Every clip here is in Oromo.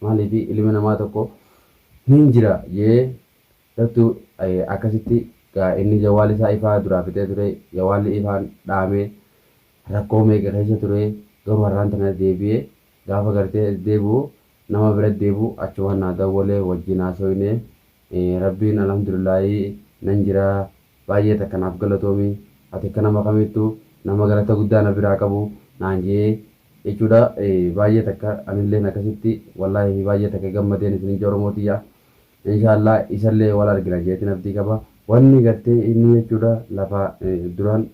Maaliif ilmi namaa tokko hin jira jee dhattu akkasitti gaa inni jawwaali isaa ifaa duraa fixee ture jawwaalli ifaan dhaamee rakkoo meeqa keessa ture garuu har'aan tana deebi'ee gaafa gartee deebi'u nama bira deebi'u achumaan naa dawwalee wajjin haasoyne rabbiin alhamdulillaahii nan jira baay'ee takka naaf galatoomi ati akka nama kamittuu nama galata guddaa na biraa qabu naan je'ee jechuudha baay'ee takka anilleen akkasitti wallaahi baay'ee takka gammadeen isinin je'a oromoo tiyya inshallah isallee wal argina jeetin abdii qaba wanni gartee inni jechuudha lafa duraan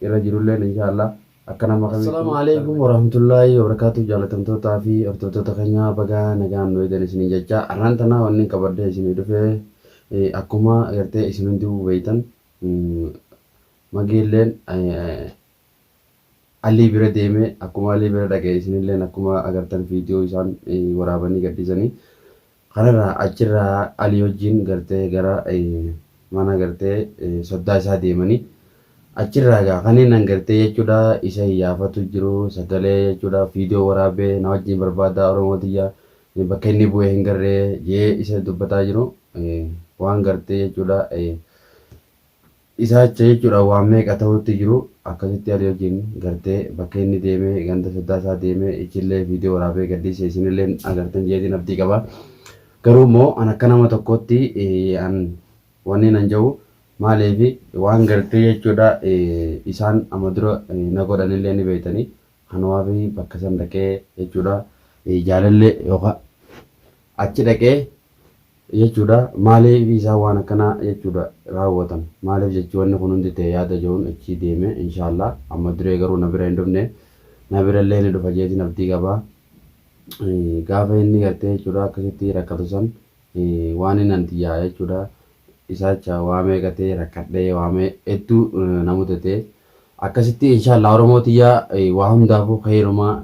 irra jirulleen inshallah akka nama kamittuu Assalaamu Aleeykum Warahmatullaahi Wabarakaatuh Jaalatamtootaa fi hordoftoota keenya baga nagaan nu eegdan isiniin jecha arraan tana wanni qabadhee isinii dhufe akkuma gartee isin hunduu beeytan mageelleen Alii bira deeme akkuma Alii bira dhaqe isinilleen akkuma agartan viidiyoo isaan waraabanii gadhiisanii kanarraa achirraa Alii wajjin gartee gara mana gartee soddaa isaa deemanii achirraa egaa kaniin an gartee jechuudha isa iyyaafatu jiru sagalee jechuudha viidiyoo waraabee na wajjin barbaadaa Oromoo tiyya bakka inni bu'e hin garree jee isa dubbataa jiru waan gartee jechuudha Isaacha jechuudha waan meeqa ta'utti jiru akkasitti Ali wajjin gartee bakka inni deeme ganda soddaa isaa deeme ichillee viidiyoo waraabee gadhiise isinilleen agartan jeetiin abdii qaba. Garuu immoo an akka nama tokkootti an wanni nan jedhu maaliif waan gartee jechuudha isaan amma dura na godhanillee ni beektanii kanumaaf bakka san dhaqee jechuudha jaalallee yookaan achi dhaqee jechuudha maaliif isaan waan akkanaa jechuudha raawwatan maaliif jechi wanni kun hundi ta'e yaada je'uun achii deeme inshaallah amma duree garuu na bira hin dhufne na bira illee ni dhufa jeetiin abdii qaba gaafa inni gartee jechuudha akkasitti rakkatu san waan inni antiyyaa jechuudha isaacha waa meeqa ta'e rakkadhee waa hedduu na mudate akkasitti inshaallah oromoo tiyyaa waa hundaafuu kheyrumaa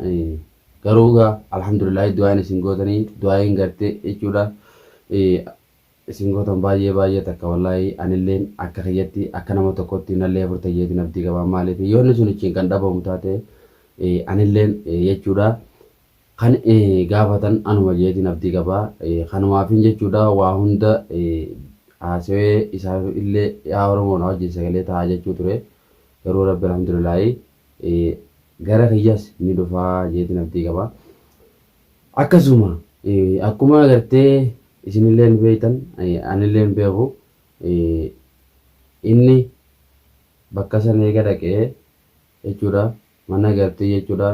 Garuu egaa alhamdulillahi du'aayin isin gootanii du'aayin garte jechuudha isin gootan baay'ee baay'ee takka wallaahi anilleen akka kiyyatti akka nama tokkotti nallee furta jeetiin abdii qaba maaliif yoo inni sun ichiin kan dhabamu taate anilleen jechuudha kan gaafatan anuma jeetiin abdii qaba kanumaafin jechuudha waa hunda haasawee isaaf illee yaa Oromoo na wajjin sagalee ta'a jechuu ture garuu rabbi alhamdulillahi Gara kiyyas ni dhufa jeetiin abdii qaba. Akkasuma akkuma agartee isinilleen beektan anilleen beeku inni bakka san eega dhaqee jechuudha mana gartee jechuudha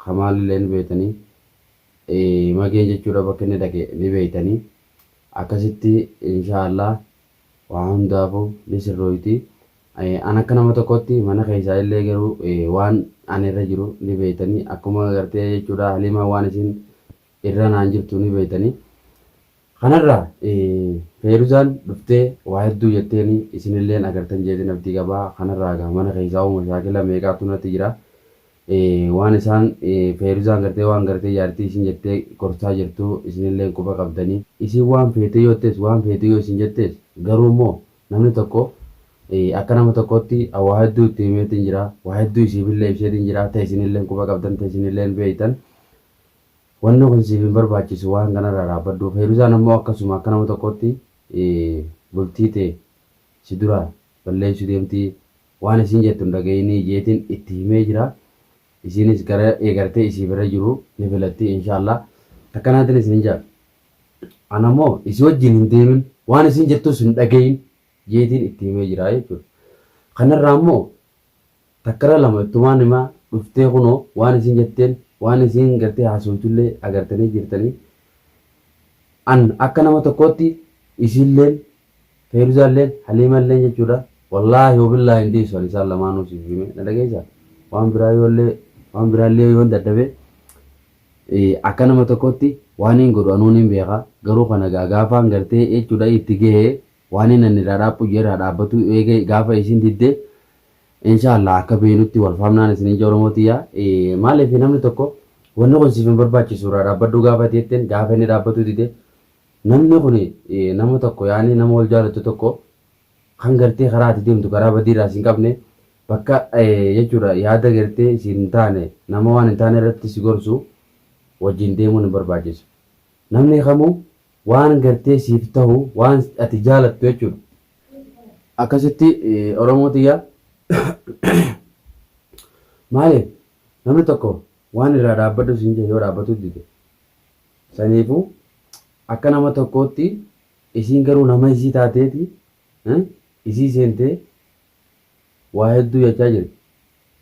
kamaalillee ni beektanii mageen jechuudha bakka inni dhaqe ni beektanii akkasitti inshaa Allah Waa hundaafu ni sirrooyti. An akka nama tokkootti mana keessaa illee garuu waan ani irra jiru ni beektanii. Akkuma gartee jechuudha Haliimaan waan isin irra naan jirtu ni beektanii. Kanarraa Feeruzaan dhuftee waa hedduu jetteeni isinilleen agartan jeetiin abdii qaba. Kanarraa egaa mana keessaa mashaakila meeqaatu natti jira. Waan isaan Feeruzaan gartee waan gartee jaartii isin jettee gorsaa jirtu isinilleen quba qabdanii. Isin waan feete yoo jettes waan feete yoo isin jettes garuu immoo namni tokko akka nama tokkootti an waa hedduu itti himeetiin jira waa hedduu isiifillee ibseetiin jira ta isinilleen quba qabdan ta isinilleen beeytan wanni kun siif hin barbaachisu waan kanarraa dhaabbadhu Feeruzaan ammoo akkasuma akka nama tokkootti bultii tee si duraa balleessuu deemti Waan isiin jettu hin dhaga'inii jeetiin itti himee jira. Isiinis gara eegartee isii bira jiru ni filatti inshaallah. Takkanaatiin isin jaa. Ana immoo isii wajjin hin deemin waan isiin jettus hin dhagayin jeetiin itti himee jira jechuudha. Kanarraa immoo takkara lama ittumaan himaa dhuftee kunoo waan isiin jetteen waan isiin gartee haasofitullee agartanii jirtanii. An akka nama tokkootti isiilleen Feyruzaalleen Haliimalleen jechuudha wallaahi wabillaahi hin dhiisu ani isaan lamaanuu siif hime na dhageessa waan biraa yoollee waan biraallee yoon dadhabe akka nama tokkotti waan hin godhu anuun hin beeka garuu kana gaa gaafaan gartee jechuudha itti gahee waan hin ani irraa dhaaphu jee irraa dhaabbatu eega gaafa isin didde inshallah akka beeynutti wal faamnaan isin ija Oromoo tiyya maaliif namni tokko wanni kun siif hin barbaachisu irraa dhaabbadhu gaafa jetteen gaafa inni dhaabbatu dide Namni kuni nama tokko yaani nama wal jaalattu tokko kan gartee karaa ati deemtu karaa badii irraa si hin qabne bakka jechuudha yaada gartee si hin taane nama waan hin taane irratti si gorsu wajjin deemuun hin barbaachisu. Namni kamuu waan gartee siif tahu waan ati jaalattu jechuudha. Akkasitti Oromoo tiyya maaliif namni tokko waan irraa dhaabbadhu siin jedhe yoo dhaabbatu dide saniifuu akka nama tokkootti isiin garuu nama isii taateeti isii seentee waa hedduu jechaa jirti.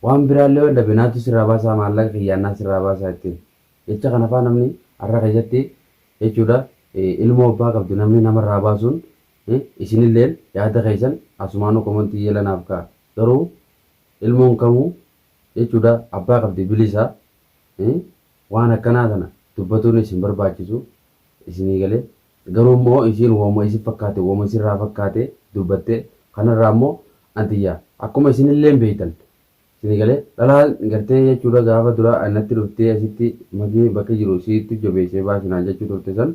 Waan biraallee yoo dhabe naatu sirraa baasaa maallaqa kiyyaan naa sirraa baasaa jettiin. Jecha kana faa namni har'a keessatti jechuudha ilmoo abbaa qabdu namni namarraa baasuun isinilleen yaada keessan asumaanuu komantii jala naaf ka'a. Garuu ilmoon kamuu jechuudha abbaa qabdi bilisa waan akkanaa tana dubbatuunis hin barbaachisu isinii galee. Garuu immoo isiin woma isin fakkaate woma isirraa fakkaate dubbatte kanarraa immoo an tiyya akkuma isinilleen beeytan isinii galee dhalaan gartee jechuudha gaafa dura natti dhuftee asitti magee bakka jiru siittu jabeessee baasi naan jechuu turte san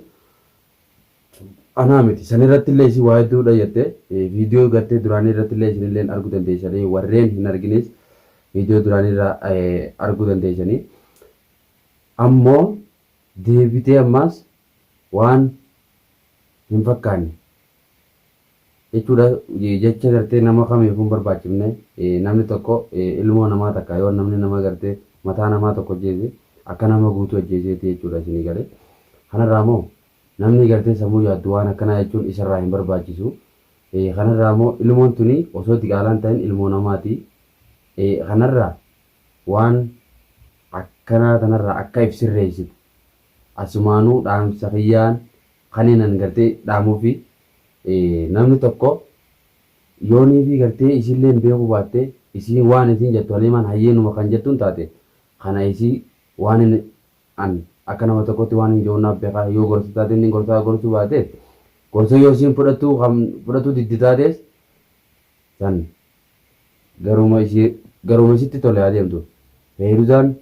anaa miti san irrattillee isin waa hedduu dhayyatte viidiyoo gartee duraanii irrattillee isinilleen arguu dandeessanii warreen hin arginis viidiyoo duraanii irraa arguu dandeessanii ammoo deebitee ammaas waan hin fakkaanne jechuudha jecha gartee nama kamiifuu hin barbaachifne namni tokko ilmoo namaa takka yoo namni nama gartee mataa namaa tokko ajjeese akka nama guutuu ajjeeseeti jechuudha isinii galee kanarraa moo namni gartee sammuu yaaddu waan akkanaa jechuun isarraa hin barbaachisu kanarraa moo ilmoon tuni osoo diqaalaan ta'in ilmoo namaati kanarraa waan akkanaa tanarraa akka if sirreessitu Asumaanuu dhaamsa kiyyaan kaniin an gartee dhaamuufi namni tokko yooniifi gartee isiilleen beekuu baatte isiin waan isiin jettu Haliimaan hayyee numa kan jettuun taate kana isii waanin an akka nama tokkotti waanin je'uun naaf beekaa yoo gorsa taate inni gorsaa gorsuu baate gorsa yoo isiin fudhattuu kan fudhatuu didde taates san garuma isii garuma isitti tole haa deemtu Feyruzaan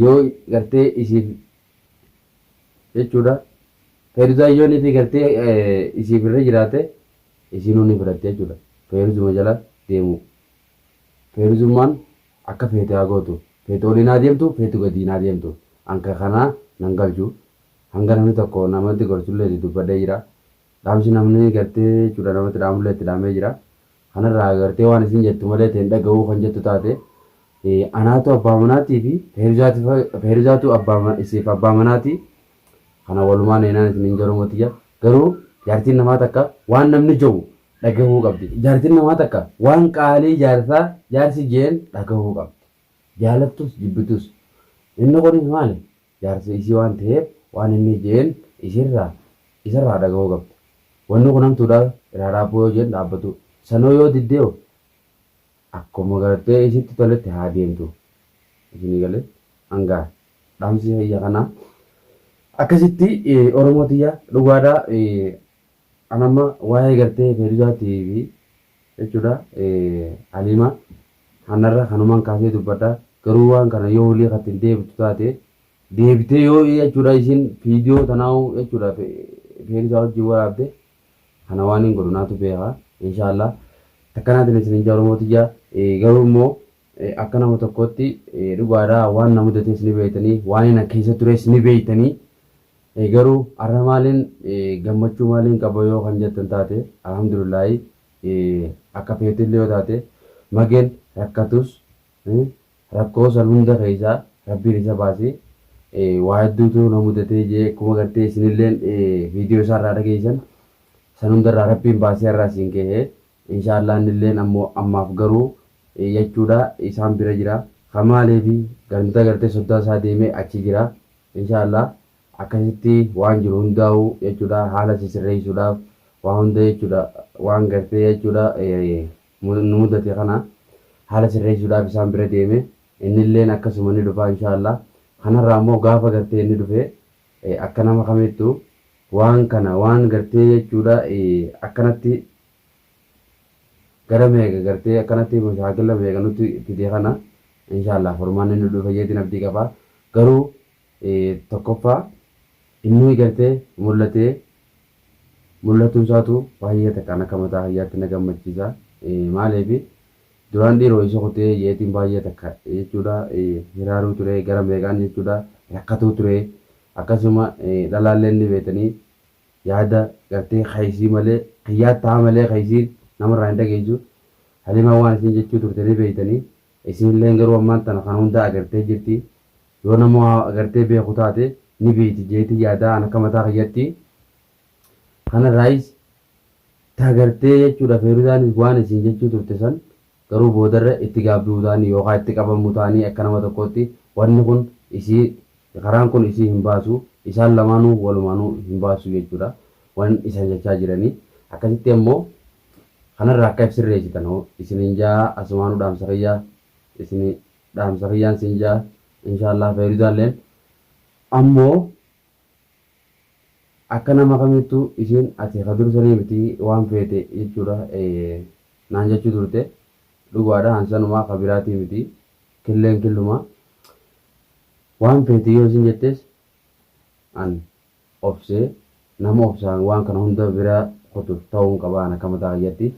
yoo gartee isiif jechuudha Feyruzaan yoo nifi gartee isiif irra jiraate isiinuu ni fudhatte jechuudha Feyruzuma jala deemuu Feyruzummaan akka feete haa gootu feetu oliin haa deemtu feetu gadiin haa deemtu an ka kanaa nan galchu hanga namni tokko namatti gorsullee dubbadhee jira Dhaamsi namni gartee jechuudha namatti dhaamullee itti dhaamee jira. Kanarraa gartee waan isin jettu malee ta'e hin dhaga'uu kan jettu taate anaatu abbaa manaatii fi Feeruzaatu abbaa isiif abbaa manaati. Kana walumaan eenaan isin hin jaruu tiyya. Garuu jaartiin namaa takka waan namni jedhu dhagahuu qabdi. Jaartiin namaa takka waan qaalii jaarsaa jaarsi jeen dhagahuu qabdi. Jaalattus jibbitus. Inni kunis maali? Jaarsa isii waan taheef waan inni je'een isirraa isarraa dhagahuu qabdi. Wanni kun hamtuudha irraa dhaabbuu yoo je'en dhaabbatuu. Sanuu yoo diddee hoo akkuma gartee isitti toletti haa deemtu. Isinii galee? Hangaa dhaamsi kiyya kana. Akkasitti Oromoo tiyya dhugaadha an amma waa'ee gartee Feeruzaatii fi jechuudha Haliima hanarra kanumaan kaasee dubbadha garuu waan kana yoo hulii katti hin deebitu taate deebitee yoo jechuudha isiin viidiyoo tanaa'u jechuudha Feeruzaa wajjin waraabde kana waan hin godhu naatu beeka inshaallah takkanaatiin isin hin Oromoo tiyya garuu immoo akka nama tokkootti dhugaadha waan na mudates ni beektanii waan hin keessa tures ni beektanii Garuu arra maalin gammachuu maaliin qaba yoo kan jettan taate alhamdulillaahi akka feetillee yoo taate mageen rakkatus rakkoo san hunda keessaa rabbiin isa baase waa hedduutu na mudatee jee akkuma gartee isinilleen viidiyoo isaarraa dhageessan san hundarraa rabbiin baasee har'a asiin gahe inshaallah innilleen ammoo ammaaf garuu jechuudha isaan bira jira kamaalee fi ganda gartee soddaa isaa deemee achi jira Inshaa Allah akkasitti waan jiru hundaa'u jechuudha haala sisirreessuudhaaf waa hunda jechuudha waan gartee jechuudha nu mudate kana haala sirreessuudhaaf isaan bira deeme innilleen akkasuma ni dhufa inshaa Allah kanarraa immoo gaafa gartee inni dhufe akka nama kamittu waan kana waan gartee jechuudha akkanatti gara meeqa gartee akkanatti mashaakila meeqa nutti fide kana inshallah furmaanni nu dhufa jeetiin abdii qaba garuu tokkoffaa inni gartee mul'atee mul'atuun isaatu baay'ee takkaan akka mataa kiyyaatti na gammachiisa maaliif duraan dhiiroo isa kutee jeetiin baay'ee takka jechuudha hiraaruu ture gara meeqaan jechuudha rakkatuu ture. Akkasuma dhalaallee ni beektanii yaada gartee kaysii malee kiyyaa ta'a malee kaysiin namarraa hin dhageessu. Haliimaa waan isin jechuu turte ni beektanii. Isinillee garuu ammaan tana kan hunda agartee jirti. Yoo nama agartee beeku taate ni beekti jeetii yaadaa an akka mataa kiyyatti. Kanarraayis ta gartee jechuudha Feeruzaanis waan isin jechuu turte san garuu boodarra itti gaabbi'uu ta'anii yookaan itti qabamuu ta'anii akka nama tokkootti wanni kun isii karaan kun isii hin baasu, isaan lamaanuu walumaanuu hin baasu jechuudha wan isan jechaa jiranii. Akkasitti ammoo kanarraa akka if sirreessitan hoo isinin jaa asumaanuu dhaamsa kiyya isini dhaamsa kiyyaan sin jaa inshaallah. Feeruzaalleen ammoo akka nama kamittuu isiin ati ka dursanii miti waan feete jechuudha naan jechuu turte. Dhugaadha, hansanumaa ka biraatii miti, killeen killumaa. Waan feete yoo isin jettes an obsee nama obsaan waan kana hunda bira kutu ta'uun qaba an akka mataa kiyyatti.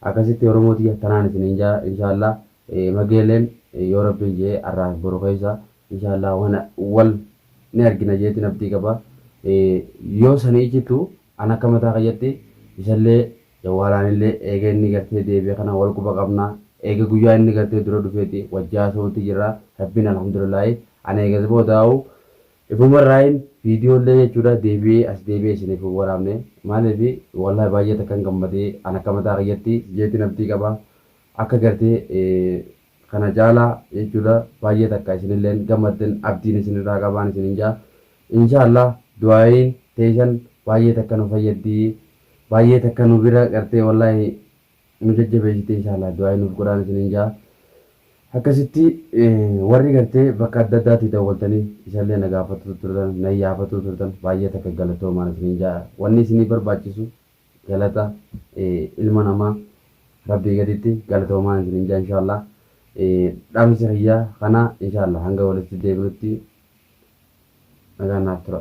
Akkasitti Oromoo tiyya tanaan isiniin jaa. Inshaallah mageeleen yoo Rabbiin jee arraa fi boru keessa inshaallah wal ni argina jeetiin abdii qaba. Yoo sanii icittu an akka mataa kiyyatti isallee jawwaalaanillee eega inni gartee deebi'e kana wal quba qabna. Eega guyyaa inni gartee dura dhufeeti wajji haasa'uutti jirra. Rabbiin alhamdulillaahi an eegas boodaa'u ifumarraayin viidiyoollee jechuudha deebi'ee as deebi'ee isiniif hin waraabne. Maaliif wallahi baay'ee takkan gammadee an akka mataa kiyyatti jeetiin abdii qaba akka gartee kana caalaa jechuudha baay'ee takka isinilleen gammaddan abdiin isinirraa qabaan isinin jaa. Inshaallah du'aayiin teeysan baay'ee takka nu fayyaddi, baay'ee takka nu bira gartee wallahi nu jajjabeessiti. Inshaallah du'aayii nuuf godhaan isinin jaa. Akkasitti warri gartee bakka adda addaatii dawwaltanii isallee na gaafatu turtan, na iyyaafatu turtan, baay'ee takka galatoomaan isinin jaa. Wanni isinii barbaachisu galata ilma namaa Rabbii gaditti galatoomaan isinin jaa. Inshaallah dhaamsi kiyya kana. Inshaallah hanga walitti deebinutti nagaan naaf tura.